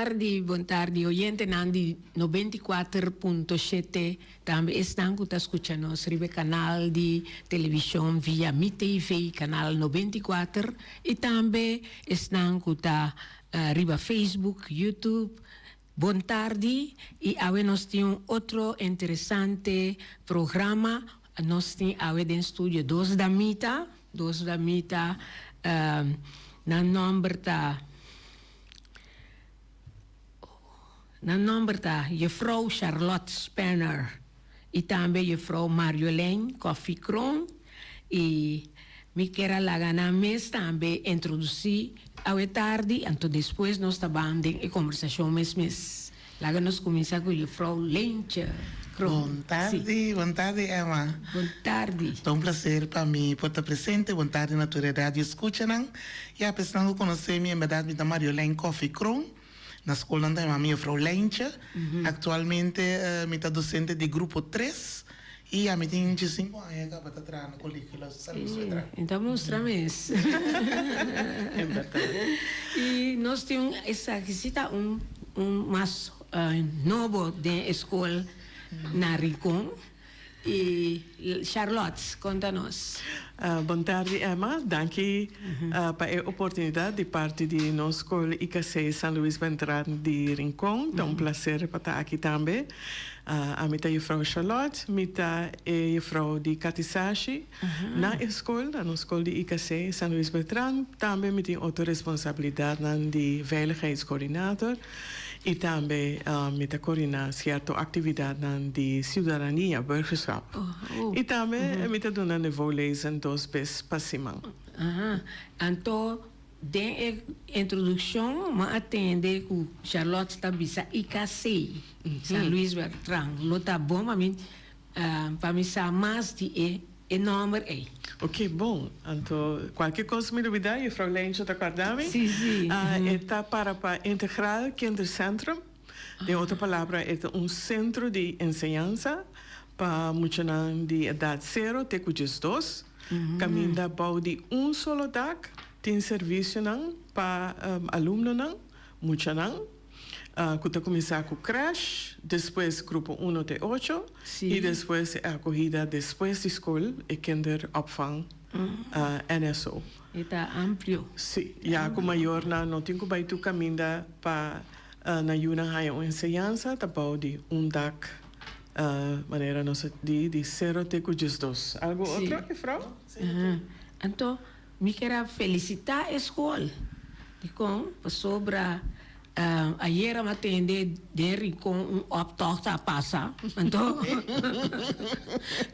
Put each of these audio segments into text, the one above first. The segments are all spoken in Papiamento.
tardi, bon tardi oyentenan di 94.7, tambe esnan ku ta skucha nos riba e kanal di televishon via Mi TV kanal 94 i tambe esnan ku ta riba Facebook, YouTube. Bon tardi i awe nos tin un otro interesante programa. Nos tin awe den studio dos damita, dos damita nan nomber ta nan nomber ta Juffrouw Charlotte Spenner i tambe Juffrouw Marjolein Koffie Kroon i mi kier a laga nan mes tambe introduci awe tardi anto despues nos ta ban den e combersacion mes mes. Laga nos cuminsa cu Juffrouw Leentje Kroon. Bon tardi, bon tardi Emma. Bon tardi. Ta un placer pa mi por ta presente. Bon tardi na tur e radio escuchanan. Ya pa esnan cu conoce mi, en berdad mi ta Marjolein Koffie Kroon. Na scol nan ta yama mi Juffrouw Leentje. Actualmente mi ta docente di grupo tres y ya mi tin diescinco aña caba ta traha na Colegio La San Luis Veterán. E ta mustra mes. En berdad. Y nos tin un esaki si ta un un mas nobo den e scol na Rincon. Y Charlotte, conta nos. Bon tardi Emma, danki pa e oportunidad di parti di nos scol IKC San Luis Beltran di Rincon. Ta un placer pa ta aki tambe. Ami ta juffrouw Charlotte, mi ta e juffrouw di Katisashi na e scol, na nos scol di IKC San Luis Beltran. Tambe mi tin otro responsabilidadnan di veiligheidscoördinator. I tambe mi ta coordina cierto actividadnan di ciudadania, burgerschap. I tambe mi ta duna niveaulezen dos bes pa siman. Aha. Anto den e introduccion mi a tende cu Charlotte ta bisa IKC, San Luis Bertran. Lo ta bon pa mi pa mi sa mas di e e nomber ei. Ok, bon. Anto cualkier cos mi lubida, juffrouw Leentje ta corda mi. Sí, sí. E ta para pa Integraal Kindercentrum. Den otro palabra, e ta un centro di enseñansa pa muchanan di edad cero te cu 12. Caminda bou di un solo dak tin servicionan pa alumnonan, muchanan. Ku ta kuminsá ku krèsh, despues grupo uno te ocho i despues e akohida despues di skol, e kinderopvang, NSO. E ta amplio. Sí, ya ku mayornan no tin ku bai tur kaminda pa nan yunan haña un enseñansa, ta bou di un dak, manera nos a di, di sero te ku 12. Algu otro, jufrou? Anto, Mi kier a felicita e school. Dicon? Pasobra ayera mi a tende den Rincon un optocht a pasa. Anto,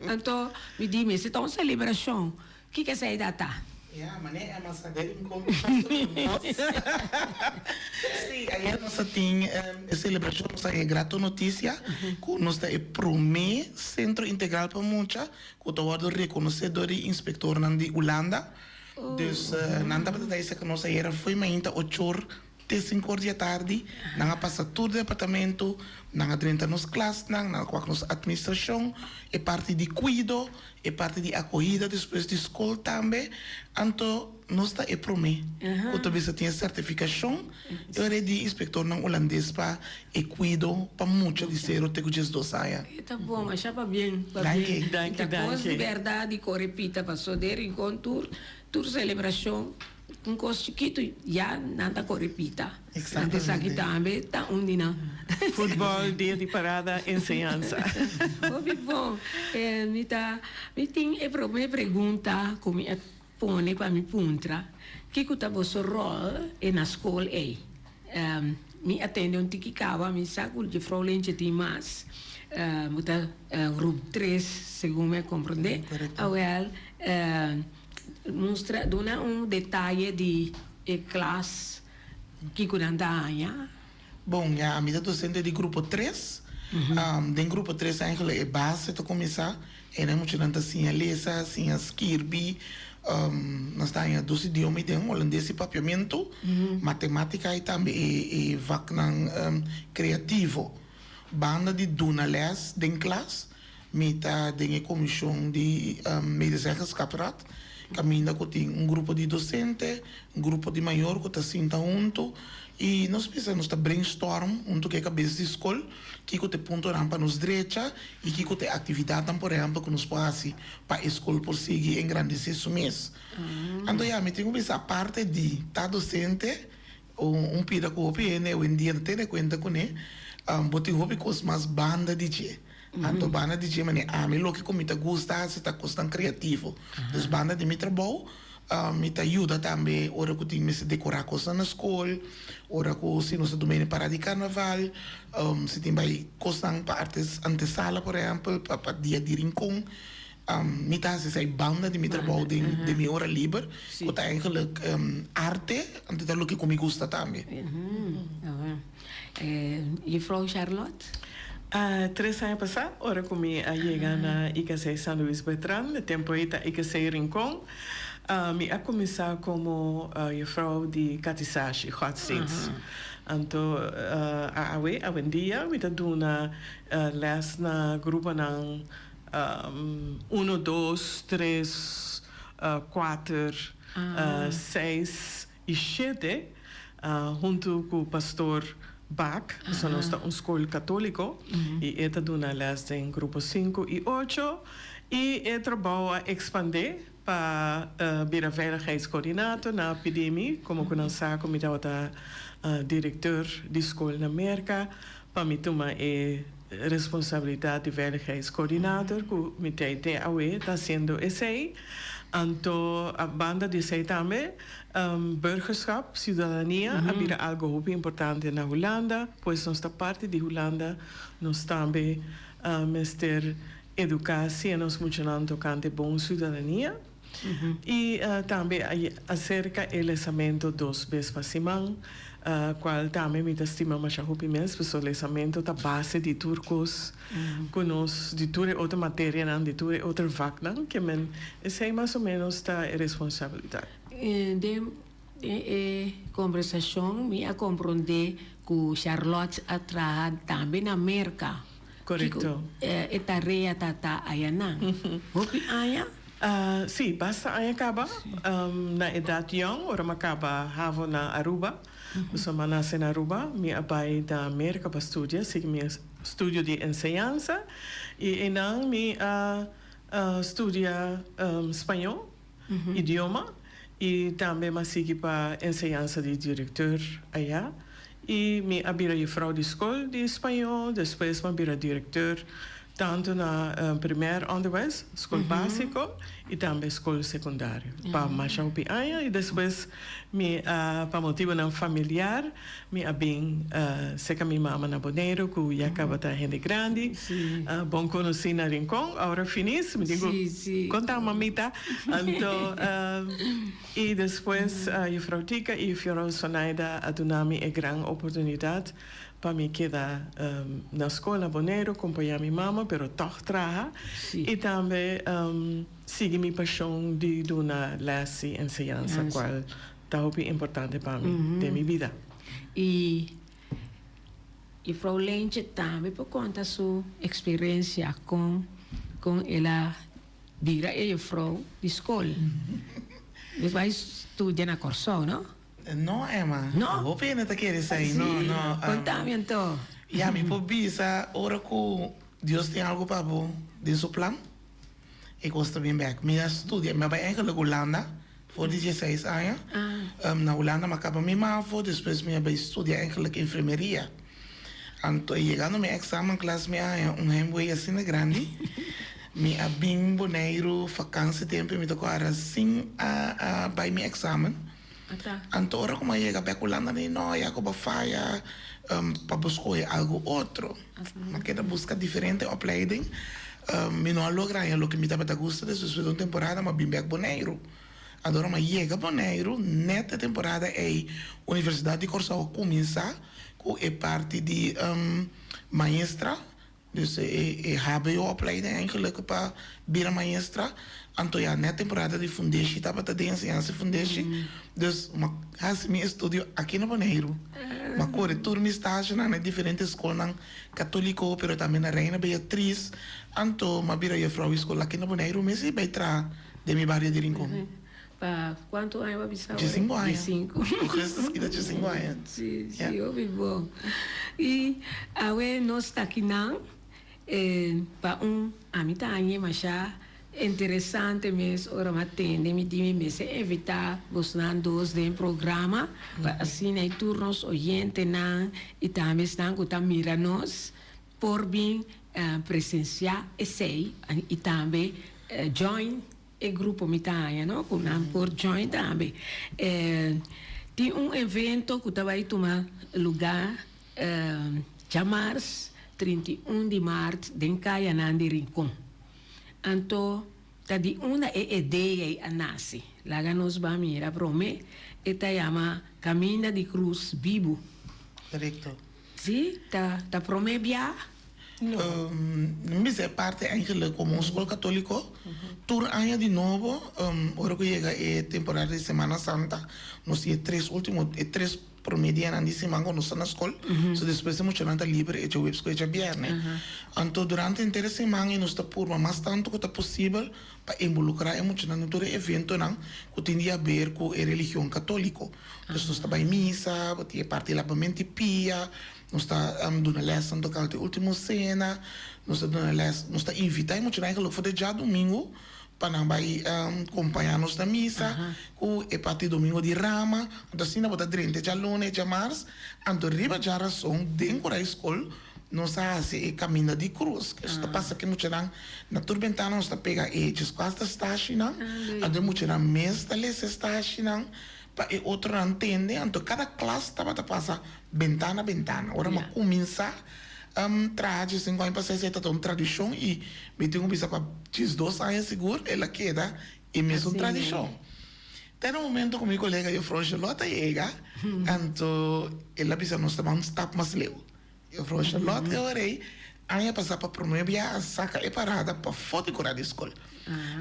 anto mi di mester ta un celebracion. Kiko esey ta ta? Ya, mane Emma sa den Rincon ta pasa con nos. Si, ayer nos a tin e celebracion, nos a haña grato noticia cu nos ta e prome centro integral pa mucha Ku ta wòrdu rekonosé dor di inspektornan di Ulanda. Dus nan tabata ta bisa ku nos ayera fo'i mainta ochor te sinkor di atardi. Nan a pasa tur departamento, nan a drenta nos klasnan, nan a wak nos atministrashon, e parti di kuido, e parti di akohida despues di skol tambe. Anto nos ta e promé ku ta bisa tin e sertifikashon e ora di inspektornan ulandes pa e kuido pa mucha di sero te ku 12 aña. E ta bon, masha pabien, pabien. Danki, Ta kos danki. di bèrdat di kore pita paso den Rincon tur tur selebrashon un kos chikitu ya nan ta kore pita. Anto esaki tambe ta un di nan. Futbòl, dia di parada, enseñansa. Hopi bon. Mi ta mi tin e promé pregunta ku mi a Pone pa mi puntra kiko ta boso rol e na skol ei. Mi a tende un tiki kaba, mi sa ku jefrou Lentje tin mas, bo ta groep tres segun mi a komprondé. Awel, mustra, duna un detaye di e klas kiko nan ta haña. Bon, ya, ami ta docente di grupo tres. Den grupo tres eigenlijk e base ta cuminsa. Einan muchanan ta siña lesa, siña skirbi. Nos ta haña dos idioma ei den, holandes i papiamentu. Matematica i tambe e vaknan creativo. Banda di duna les den klas, mi ta den e comision di medezeggenschapsraad, caminda cu tin un grupo di docente, un grupo di mayor cu ta sinta hunto. I nos bisa nos ta brainstorm huntu ku e kabes di skol kiko ta e puntonan pa nos drecha i kiko ta e aktividatnan por ehèmpel ku nos por hasi pa e skol por sigui engrandesé su mes. Anto ya mi tin ku bisa aparte di ta dosente un pida ku hopi hende awendia no tene kuenta kuné, bo tin hopi kos mas banda di dje. Anto banda di dje manera ami loke ku mi ta gusta hasi ta kosnan kreativo. Dus banda di mi trabou mi ta yuda tambe ora ku tin mester dekorá kosnan na skol, ora ku si nos ta dumeni parada di karnaval, si tin bai kosnan pa artes antesala por ehèmpel pa dia di rincon. Mi ta hasi esei banda di mi trabou den den mi ora liber ku ta eigenlijk arte anto ta loke ku mi gusta tambe. Juffrouw Charlotte? Tres aña pasá, ora ku mi a yega na IKC San Luis Bertran, e tempu ei ta IKC Rincon, mi a kuminsá komo juffrouw di katisashi, godsdienst. Anto awe, awendia, mi ta duna lès na gruponan Uno, dos, tres, kuater, seis i shete, huntu ku pastor Bak, pasobra nos ta un skol katóliko i e ta duna lès den grupo sinku i ocho. I e trabou a ekspandé pa bira veiligheidscoördinator. Nan a pidi mi, komo ku nan sa ku mi tabata direkteur di skol na Merka, pa mi tuma e responsabilidat di veiligheidscoördinator ku mi tei te awe ta hasiendo esei. Anto a banda di esei tambe burgerschap, ciudadania, a bira algo hopi importante na Hulanda, pues nos ta parti di Hulanda, nos tambe mester eduká siña nos muchanan tokante bon ciudadania. I tambe aserka e lesamento dos bes pa siman, kual tambe mi ta stima masha hopi mes, pasobra lesamento ta base di tur kos ku nos, di tur e otro materianan, di tur e otro vaknan, ke men esei mas o menos ta e responsabilidat. Den e kombersashon mi a komprondé ku Charlotte a traha tambe na Merka. Korekto. Kiko e tarea ta ta ayanan? Hopi aña? Sí, basta aña kaba. Na edat yòn, ora mi a kaba havo na Aruba, pasobra mi a nase na Aruba, mi a bai na Merka pa studia, sigui mi studio di enseñansa, i einan mi a studia spañó, idioma, i tambe mi a sigui pa enseñansa di direkteur aya. I mi a bira jufrou di skol di spañó, despues mi a bira direkteur tantu na primer onderwijs, skol básiko, i tambe skol sekundario pa masha hopi aña. I despues mi a, pa motibunan familiar, mi a bin serka mi mama na Boneiru ku ya kaba ta hende grandi, bon konosí na Rincon, ora finis, mi tin ku konta mamita. Anto. I despues Juffrouw Tika i Juffrouw Sonaida a duna mi e gran oportunidat pa mi keda na skol na Boneiru, kompañá mi mama, pero tòg traha i tambe sigui mi pashon di duna lès i enseñansa, kual ta hopi importante pa mi den mi bida. I Juffrouw Leentje tambe por konta su eksperensia kon kon el a Bira e juffrouw di skol. Bo bai studia na Kòrsou, no? No, Emma. No? Hopi hende ta kere esei. No, no. Konta mi anto. Ya, mi por bisa ora ku Dios tin algu pa bo den su plan, e kos ta bin bèk. Mi a studia, mi a bai eigenlijk Hulanda for di dieseis aña. Na Hulanda mi a kaba mi mavo, despues mi a bai studia eigenlijk enfermeria. Anto yegando mi examen klas mi a haña un heimwee asina grandi. Mi a bin Boneiru vakantie tempu mi ta kòrda sin a a bai mi examen. Anto ora ku mi a yega bèk Hulanda mi di no ya ku bo faya pa bo skohe algu otro. Mi a keda buska diferente opleiding. Mi no a logra haña loke mi tabata gusta despues di un temporada mi a bin bèk Boneiru. Anto ora mi a yega Boneiru nèt e temporada ei Universidat di Kòrsou a kuminsá ku e parti di maestra, dus e hbo-opleiding eigenlijk pa bira maestra. Anto ya nèt temporada di fundeshi tabata den enseñansa di fundeshi, dus mi a hasi mi estudio aki na Boneiru. Mi a kore tur mi stashenan na e diferente skolnan katoliko, pero tambe na Reina Beatriz. Anto mi a bira jefrou di skol aki na Boneiru mes i bai traha den mi bario di Rincon. Pa kuantu aña bo a bisa awor? Diesinko aña. Diesinko. Augustus kita diesinko aña. Si, si, hopi bon. I awe nos ta akinan pa un, ami ta hañ'e masha interesante mes ora mi a tende, mi di mi mester invitá bosnan dos den programa pa asina e tur nos oyentenan i tambe esnan ku ta mira nos por bin presensiá esei i tambe join E grupo mi ta haña no ku nan por join tambe. Tin un evento ku ta bai tuma lugá djamars 31 di mart den kayanan di Rincon. Anto ta di unda e idea ei a nase? Laga nos ban mira promé. E ta yama Kaminda di Krus Bibu. Korekto. Si, ta promé bia. No. Mi bisa e parti eigenlijk como un school catolico tur aña di nobo ora cu yega e temporada di Semana Santa nos tin e tres ultimo e tres prome dianan di siman cu nos ta na school so despues e muchanan ta liber e djaweps cu e djabierne anto durante henter e siman e nos ta purba mas tanto cu ta posibel pa involucra e muchanan den tur e eventonan cu tin di haber cu e religion catolico dus nos ta bay misa bo tin e parti labamento di pia. Nos ta duna lèsnan tokante Ultimo Sena, nos ta duna lès, nos ta invitá e muchanan eigenlijk for di djadumingu pa nan bai kompañá nos na misa ku e parti domingo di rama. Anto asina bo ta drenta e djaluna, e djamars, anto riba djarason den Korai Skol nos a hasi e kaminda di krus. Esei ta pasa ku e muchanan na tur bentana nos ta pega e djeskuater stashinan, anto e muchanan mes ta lesa e stashinan pa e otronan tende, anto kada klas tabata pasa bentana bentana. Ora mi a kuminsá traha djesinku aña pasá esei tabata un tradishon i mi tin ku bisa pa diesdos aña sigur el a keda e mesun tradishon. Te na momento ku mi kolega Juffrouw Charlotte a yega, anto el a bisa nos ta ban un stap mas leu. Juffrouw Charlotte e ora ei aña pasá pa promé bia a saka e parada pafó di kura di skol.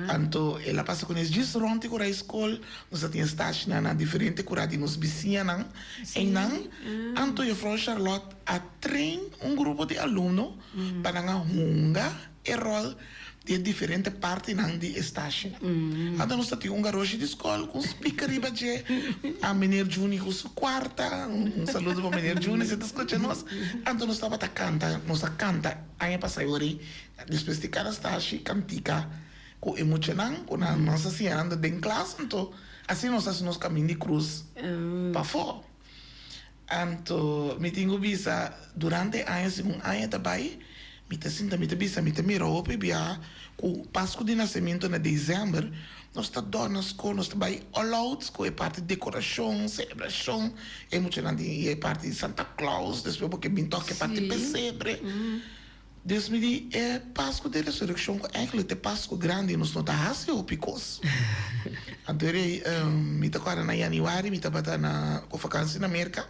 Anto el a pasa ku nos djis rònt di kura di skol, nos a tin stashinan na diferente kura di nos bisiñanan einan. Anto Juffrouw Charlotte a train un grupo di alumno pa nan a hunga e ròl di e diferente partinan di e stashinan. Anto nos ta tin un garoshi di skol ku un speaker riba dje, a meneer Juni ku su kuarta, un saludo pa meneer Juni si e ta skucha nos. Anto nos tabata kanta, nos a kanta aña pasá e ora ei, despues di kada stashi kantika ku e muchanan ku nan nos a siña nan den klas, anto asina nos a hasi nos kamin di krus pafó. Anto mi tin ku bisa durante e aña segun aña ta bai mi ta sinta mi ta bisa mi ta mira hopi bia ku Pasku di Nasementu na desèmber nos ta dòrna skol nos ta bai all out ku e parti dekorashon selebrashon e muchanan tin e parti di Santa Claus despues bo ke bin tòk e parti pesebre. Dios mi di, e Pasku di Resurekshon ku eigenlijk ta e Pasku grandi, nos no ta hasi hopi kos. Anto e mi ta kòrda na yanüari mi tabata na ku fakansi na Merka,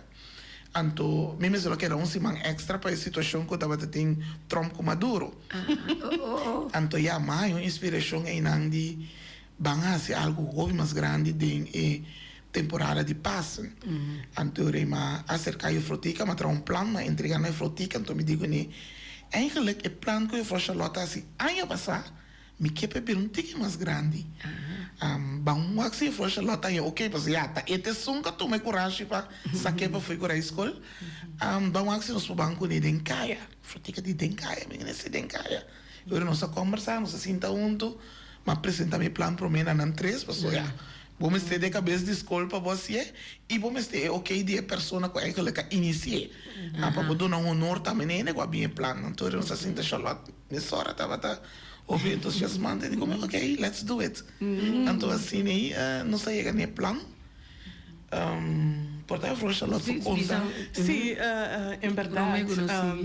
anto mi mester a keda un siman èkstra pa e situashon ku tabata tin Trump ku Maduro. Anto ya mi a haña un inspirashon einan di ban hasi algu hopi mas grandi den e temporada di Pasen. Anto rei m'a aserká Juffrouw Tika, m'a traha un plan, m'a entregá na Juffrouw Tika, anto mi di kuné, Eigenlijk e plan ku Juffrouw Charlotte a hasi aña pasá, mi ke pa e bira un tiki mas grandi. Ban wak si Juffrouw Charlotte a haña oké, pasobra ya, ta e ta esun ku a tuma e kurashi pa sak'é pa fui ku rei skol. Ban wak si nos por ban kuné den kaya. Juffrouw Tika di, Den kaya? Mi kende si den kaya. I ora nos a kòmbersá, nos a sinta huntu, m'a presentá mi plan promé na nan tres, pasobra ya, Bo mester di e kabes di skol pa bo hasié i bo mester e okey di e persona ku eigenlijk a inisié. Pa bo duna honor tambe na hende ku a bin e plannan. Anto nos a sinta Charlotte mesora tabata hopi entusiasmante di komo okey let's do it. Anto asina ei nos a yega na e plan. Por ta mevrouw Charlotte por konta. Sí, en bèrdat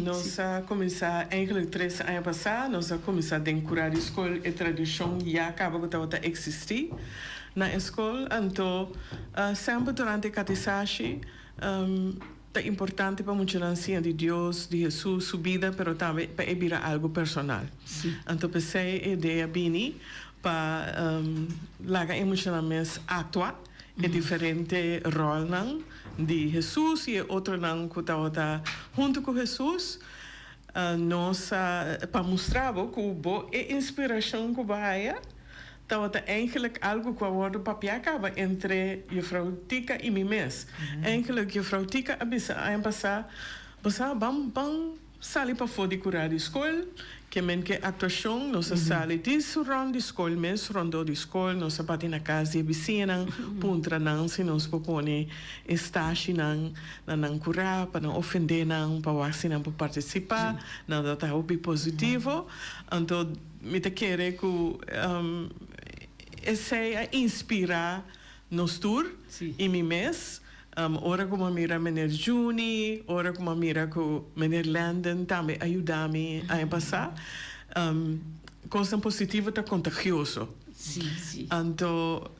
nos a kuminsá eigenlijk tres aña pasá nos a kuminsá den kura di skol e tradishon ya kaba ku tabata eksistí na e skol. Anto semper durante e katisashi ta importante pa muchanan siña di Dios, di Hesus, su bida, pero tambe pa e bira algu personal. Anto p'esei e idea bini pa laga e muchanan mes aktua. E diferente ròlnan di Hesus i e otronan ku tabata huntu ku Hesus, nos a pa mustra bo ku bo e inspirashon ku bo haya. Tabata eigenlijk algu ku a wòrdu papiá kaba entre Juffrouw Tika i mi mes. Eigenlijk Juffrouw Tika a bisa aña pasá, Bo sa, ban ban sali pafó di kurá di skol, ke men ke aktuashon, nos a sali dis rònt di skol mes, rondó di skol, nos a bati na kas di e bisiñanan, puntra nan si nos por pone e stashinan na nan kurá pa nan ofendé nan, pa wak si nan por partisipá. Nan tabata hopi positivo. Anto. Mi ta kere ku esei a inspirá nos tur i mi mes. Ora ku mi a mira Meneer Juni, ora ku mi a mira ku Meneer Landon tambe a yuda mi aña pasá. Kosnan positivo ta kontagioso. Anto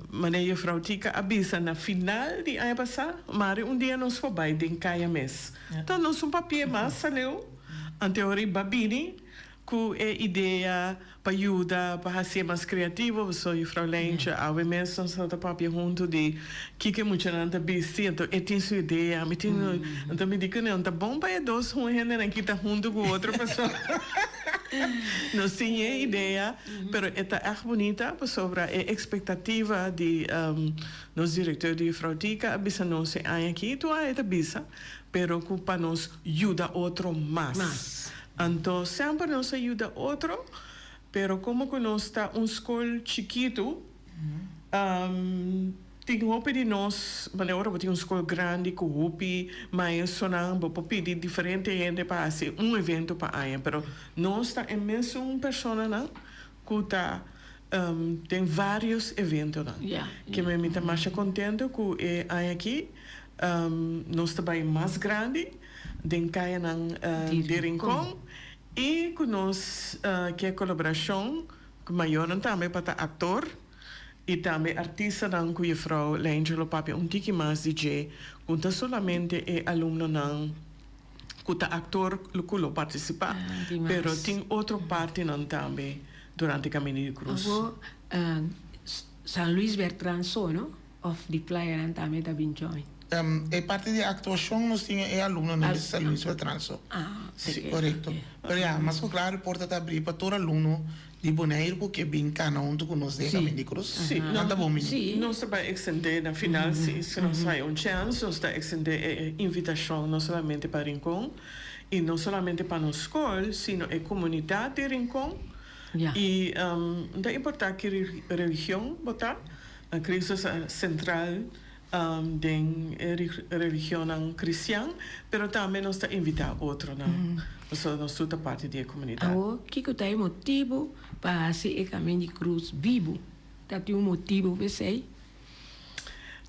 manera Juffrouw Tika a bisa na final di aña pasá, mari un dia nos por bai den kaya mes. Anto nos un papia mas saleu, anto ora i babini. Ku e idea pa yuda pa hasié mas kreativo, pasobra Juffrouw Leintje awe mes nos tabata papia huntu di kiko e muchanan ta bisti, anto e tin su idea, mi tin mi, anto mi di kuné, ta bon pa e dos hendenan kita huntu ku otro pasobra nos tin e idea, pero e ta ègt bunita pasobra e ekspektativa di nos direkteur di Juffrouw Tika a bisa nos e aña aki, tur aña e ta bisa, pero ku pa nos yuda otro mas. Anto semper nos a yuda otro, pero como cu nos ta un scol chikitu, tin hopi di nos, manera ora bo tin un scol grandi cu hopi maestronan, bo por pidi diferente hende pa haci un evento pa aña, pero nos ta e mesun personanan cu ta den varios eventonan. Keme mi ta masha contento cu e aña aki nos ta bay mas grandi den cayanan di Rincon y cu nos ke colaboracion cu mayornan tambe pa ta actor y tambe artistanan cu juffrouw Leintje lo papia un tiki mas di dje cu ta solamente e alumnonan cu ta actor cu lo participa pero tin otro partinan tambe durante Camino di Cruz. Awo San Luis Bertran so no of di playanan tambe ta bin join? E parti di actuacion nos tin e alumnonan di San Luis Bertran so. Si corecto. Pero ya mas cu claro e porta ta abri pa tur alumno Di Boneiru ku ke bin kana huntu ku nos den Kamin di Krus, Sí, nan ta bon bini. Nos ta bai extendé na final, si si nos haya un chèns, nos ta extendé e invitashon no solamente pa Rincon i no solamente pa nos skol, sino e komunidat di Rincon. I no ta importá ki religion bo ta, Cristo ta sentral den e religionnan cristian, pero tambe nos ta invita otronan, pasobra nos tur ta parti di e comunidad. Awor, kiko ta e motibu pa hasi e Kamin di Krus bibu? Ta tin un motibu p'esei?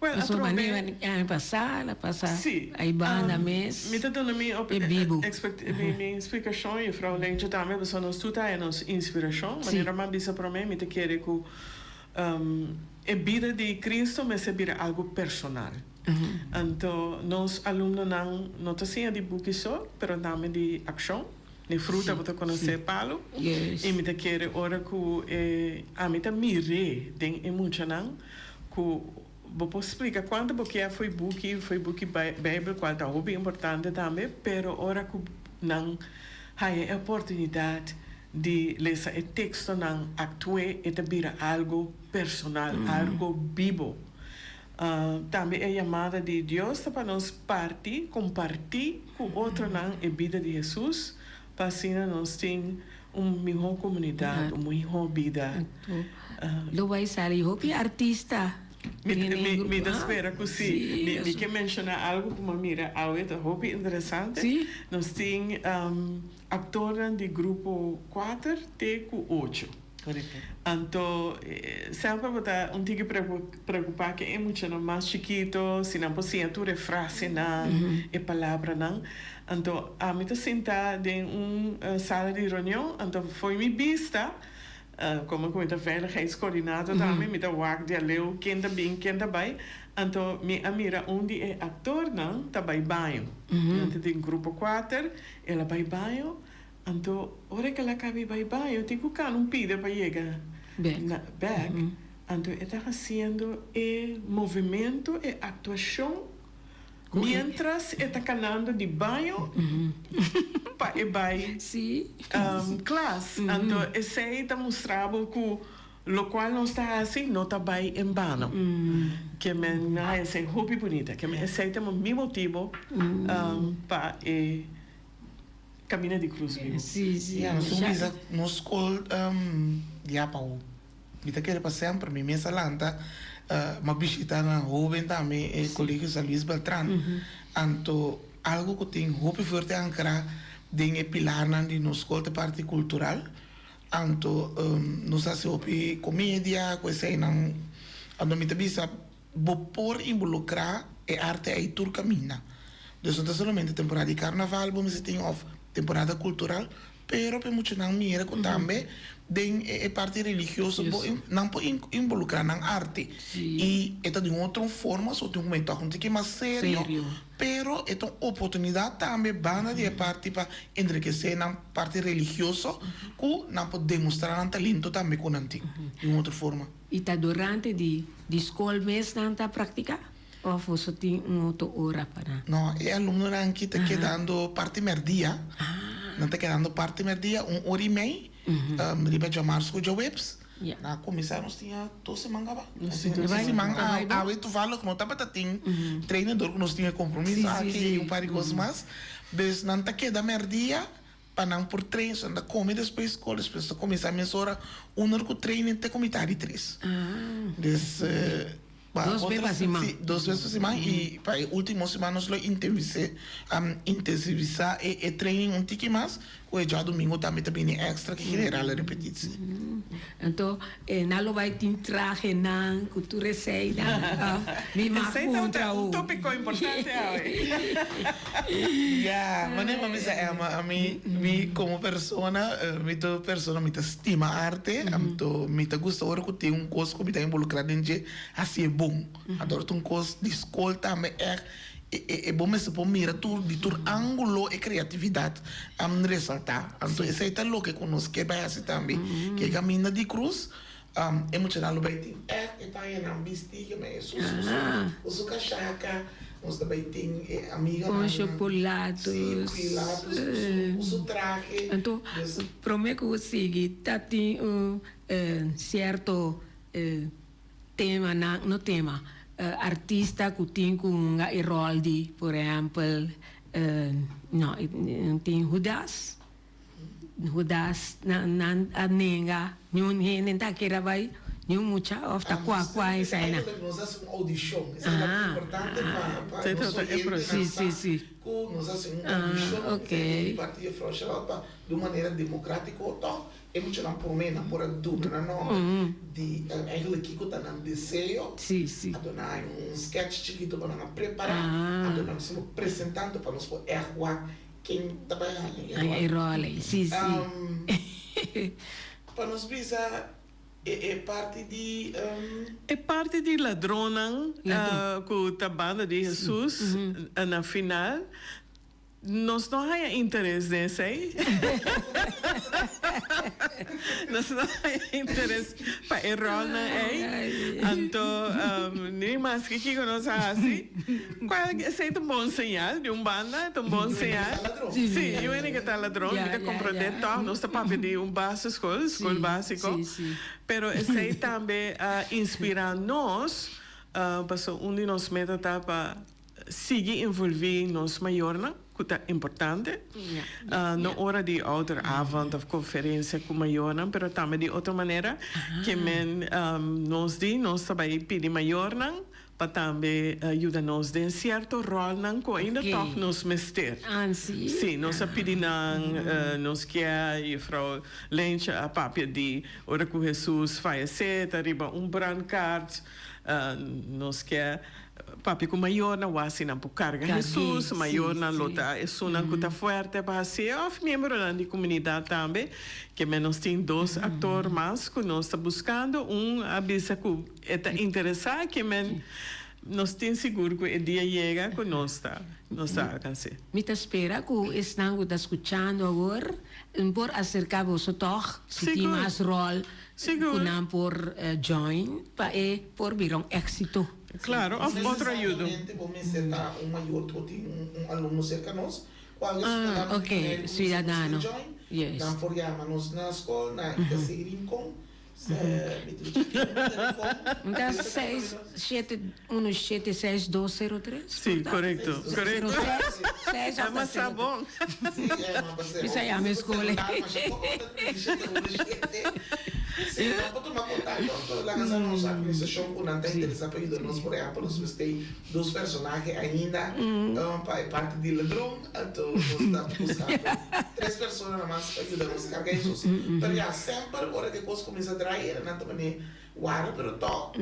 Well, Pasobra atrobe. manera di aña pasá, el a pasa Sí. ei banda mes, Mi ta duna mi op e bibu. expect mi mi splikashon, Juffrouw Leentje tambe, pasobra nos tur ta haña nos inspirashon. Sí. Manera mi a bisa promé, mi ta kere ku E bida di Cristo mester bira algu personal. Anto nos alumnonan no ta siña di buki so, pero tambe di accion. Di fruta bo ta conoce palu. Y mi ta kere ora cu e ami ta mir'é den e muchanan cu bo por splica cuanto bo kier fo'i buki, fo'i buki Bijbel cual ta hopi importante tambe, pero ora cu nan haya e oportunidad di lesa e tekstonan aktu'é e ta bira algu personal, algu bibo. Tambe e yamada di Dios ta pa nos parti, kompartí ku otronan e bida di Hesus, pa asina nos tin un mihó komunidat, un mihó bida. Lo bai sali hopi artista. Mi ta spera ku si. Mi ke menshoná algu ku mi a mira awe ta hopi interesante. Nos tin Aktornan di grupo kuater te ku ocho. Anto semper bo ta un tiki preokupá ke e muchanan mas chikito, si nan por siña tur e frasenan, e palabranan. Anto ami ta sinta den un sala di reunion, anto fo'i mi bista, komo ku mi ta veiligheidscoördinator tambe, mi ta wak di aleu ken ta bin, ken ta bai. Anto mi a mira un di e aktornan ta bai baño. Nan ta den grupo kuater. El a bai baño, anto ora ku el a kaba di bai baño tin ku kana un pida pa yega na bèk, anto e ta hasiendo e movimento, e aktuashon mientras e ta kanando di baño pa e bai klas. Anto esei ta mustra bo ku. Lokual nos ta hasi no ta bai en bano. Ke men a haña esei hopi bunita. Ke men esei ta mi motibo pa e Camina di Cruz bibu. Ya, nos tin bisa nos skol ya pa mi ta kere pa semper mi mes a lanta m'a bishita na hoben tambe e Colegio San Luis Beltran. Anto algo ku tin hopi fuerte ankra den e pilarnan di nos skol ta e parti kultural. Anto nos hasi hopi komedia ku eseinan. Anto mi ta bisa bo por involukrá e arte ei tur kaminda. Dus no ta solamente temporada di karnaval bo mester tin òf temporada kultural, pero pa e muchanan mira ku tambe den e parti religioso bo nan por involukrá nan arte. I e ta di un otro forma, so tin un momento un tiki mas serio. Pero e ta un oportunidat tambe banda di e parti pa enrikesé nan parti religioso ku nan por demostrá nan talento tambe ku nan tin di un otro forma. I ta durante di di skol mes nan ta praktiká òf boso tin un otro ora pa nan? No, e alumnonan aki ta kedando parti mèrdia. Nan ta kedando parti mèrdia un ora i mei riba djamars ku djaweps. Na kuminsá nos tin dos siman kaba. Nos tin dos siman. Awe toevallig no tabata tin training dor ku nos tin e kompromiso aki i un par di kos mas. Dus nan ta keda mèrdia pa nan por train. So nan ta kome despues skol, despues ta kuminsá mesora un or ku training te ku mitad di tres. Dus Dos bes pa siman. Sí, dos bes pa siman i pa e último siman nos lo intensivisá e training un tiki mas ku e djadumingu tambe ta bini èkstra ku general repetitsie. Anto nan lo bai tin trahenan ku tur eseinan. Mi mag Esei ta puntra un hu. tópiko importante awe. Ya, manera mi a bisa Emma, ami mi komo persona mi ta un persona mi ta stima arte, anto mi ta gusta ora ku tin un kos ku mi ta involukrá den dje hasi e bon. Anto ora ta un kos di skol tambe ègt e bo mester por mira tur di tur ángulo e kreatividat a resaltá. Anto esei ta loke ku nos ke bai hasi tambe. Ke e kaminda di krus e muchanan lo bai tin ègt e pañanan bistí ke mei Hesus ku su kashaka. Nos ta bai tin e amiganan. Poncio Pilatus. Sí, Pilatus ku su trahe. Anto promé ku sigui ta tin un sierto Tema nan, no tema, artista ku tin ku hunga e ròl di, por ehèmpel, no, tin Hudas, Hudas nan nan a nenga niun hende ta kere a bai, niun mucha òf ta kua kua eseinan. Eigenlijk nos hasi un audishon, esei ta importante pa pa nos oyentenan sa ku nos hasi un audishon di parti di juffrouw Charlotte pa di un manera demokratiko tòg E muchanan promé nan por a duna nan nòmber di eigenlijk kiko ta nan deseo. A duna nan un sketch chikito pa nan a prepará. Anto nan solo presentando pa nos por ègt wak ken ta bai haña e ròl. Pa nos bisa e parti di. E parti di ladronnan ku ta banda di Hesus na final. Nos no haya interes den esey. Nos no haya interes pa e rolnan ey. Anto ni maske kiko nos a haci, cual esey ta un bon señal, di un banda ta un bon señal. Si, yu hende ke ta ladron, mi ta comprende toch, nos ta papia di un basisschool, school basico, pero esey tambe a inspira nos, pasobra un di nos meta ta pa Sigui envolví nos mayornan, ku ta importante, no ora di ouderavond òf konferensia ku mayornan, pero tambe di otro manera ke men nos di nos ta bai pidi mayornan pa tambe yuda nos den sierto ròlnan ku ainda tòg nos mester. Sí, nos a pidi nan, nos kier Juffrouw Leentje a papia di ora ku Hesus fayesé ta riba un brandkaart, nos kier Papia ku mayornan wasi nan por karga Hesus, mayornan lo ta esunnan ku ta fuerte pa hasié òf miembronan di komunidat tambe. Ke men nos tin dos aktor mas ku nos ta buskando, un a bisa ku e ta interesá, ke men nos tin sigur ku e dia yega ku nos ta nos ta alkans'é. Mi ta spera ku esnan ku ta skuchando awor por aserká boso tòg si tin mas ròl ku nan por join pa e por bira un éksito. Claro, of otro ayudo. Necesariamente bo mester ta un mayor cu tin un alumno cerca nos, cual es Ah, ok, ciudadano ciudadano. join, Yes. nan por yama nos na school na IKC Rincon. Ta 6 7 1 7 6 2 0 3? Sí, korekto, korekto. 06 Emma sa bon. Mi sa yama e skol. Sí, nan por tuma kontakto anto laga sa nos administrashon ku nan ta interesá pa yuda nos. Por ehèmpel, nos mester dos personahe ainda pa e parti di ladron, anto nos ta buskando tres persona mas pa yuda nos karga esos. Pero ya, semper ora ku e kos kuminsá drai, nan ta manera Wara, pero tòg,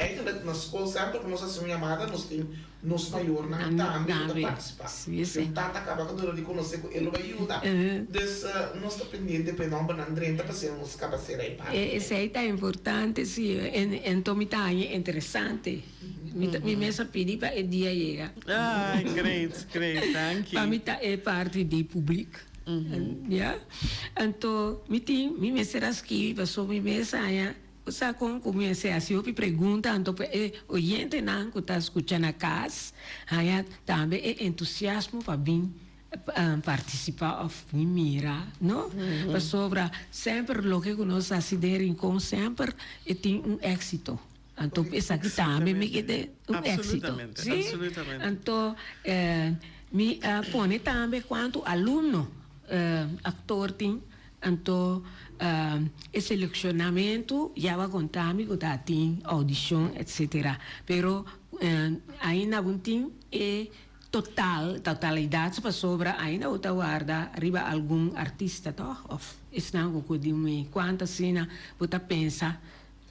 eigenlijk na skol semper ku nos hasi un yamada nos tin nos mayornan tambe ku ta partisipá. Si un tata kaba ku duna di konosé ku e lo bai yuda. Dus nos ta pendiente pa e nòmbernan drenta pa asina nos kaba sera e parti. Esei ta importante, si. Enton mi ta haña interesante. Mi mes a pidi pa e dia yega. Ay, great, great, danki. Pa mi ta e parti di publik. Ya. Anto mi tin, mi mester a skibi pasobra mi mes haña, bo sa kon ku mi mester hasi hopi pregunta anto pa e oyentenan ku ta skucha na kas haña tambe e entusiasmo pa bin partisipá òf bin mira, no? Pasobra semper loke ku nos hasi den Rincon semper e tin un éksito. Anto esaki tambe mi ke den un éksito. Absolutamente, absolutamente. Anto mi a pone tambe kuantu alumno aktor tin, anto e selekshonamentu ya bo a konta mi ku ta tin oudishon etsetera, pero ainda bo tin e total, totalidat pasobra ainda bo ta warda riba algun artista tòg òf esnan ku ku di mi kuantu asina bo ta pensa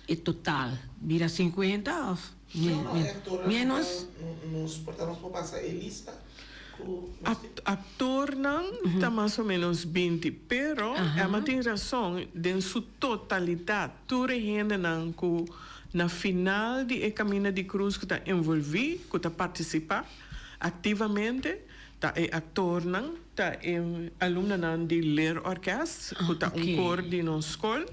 E total bira 50 of No, no, e actornan menos? Nos por ta nos por pasa e lista cu nos tin. Actornan ta mas o menos 20, pero Emma tin razon, den su totalidad tur e hendenan cu na final di e Caminda di Cruz cu ta envolvi, cu ta participa activamente, Ta e aktornan, ta e alumnonan di leerorkest, ku ta un kor di nos skol.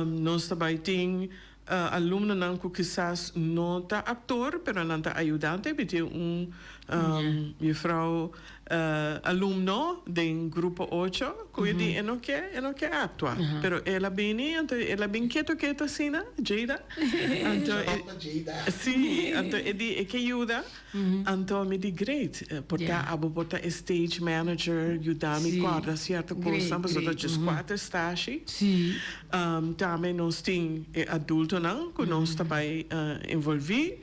Nos ta bai tin alumnonan ku kisas no ta aktor, pero nan ta ayudante. Mi tin un jufrou alumno den grupo ocho ku e di e no ke, e no ke aktua. Pero el a bini, anto el a bin ketu ketu asina, Jada. Anto e, si, anto e di e ke yuda. Anto mi di great, por ta abo por ta e stage manager yuda mi corda cierto cosnan pasobra ta djes cuater stashi. Tambe nos tin e adultonan cu nos ta bay envolvi.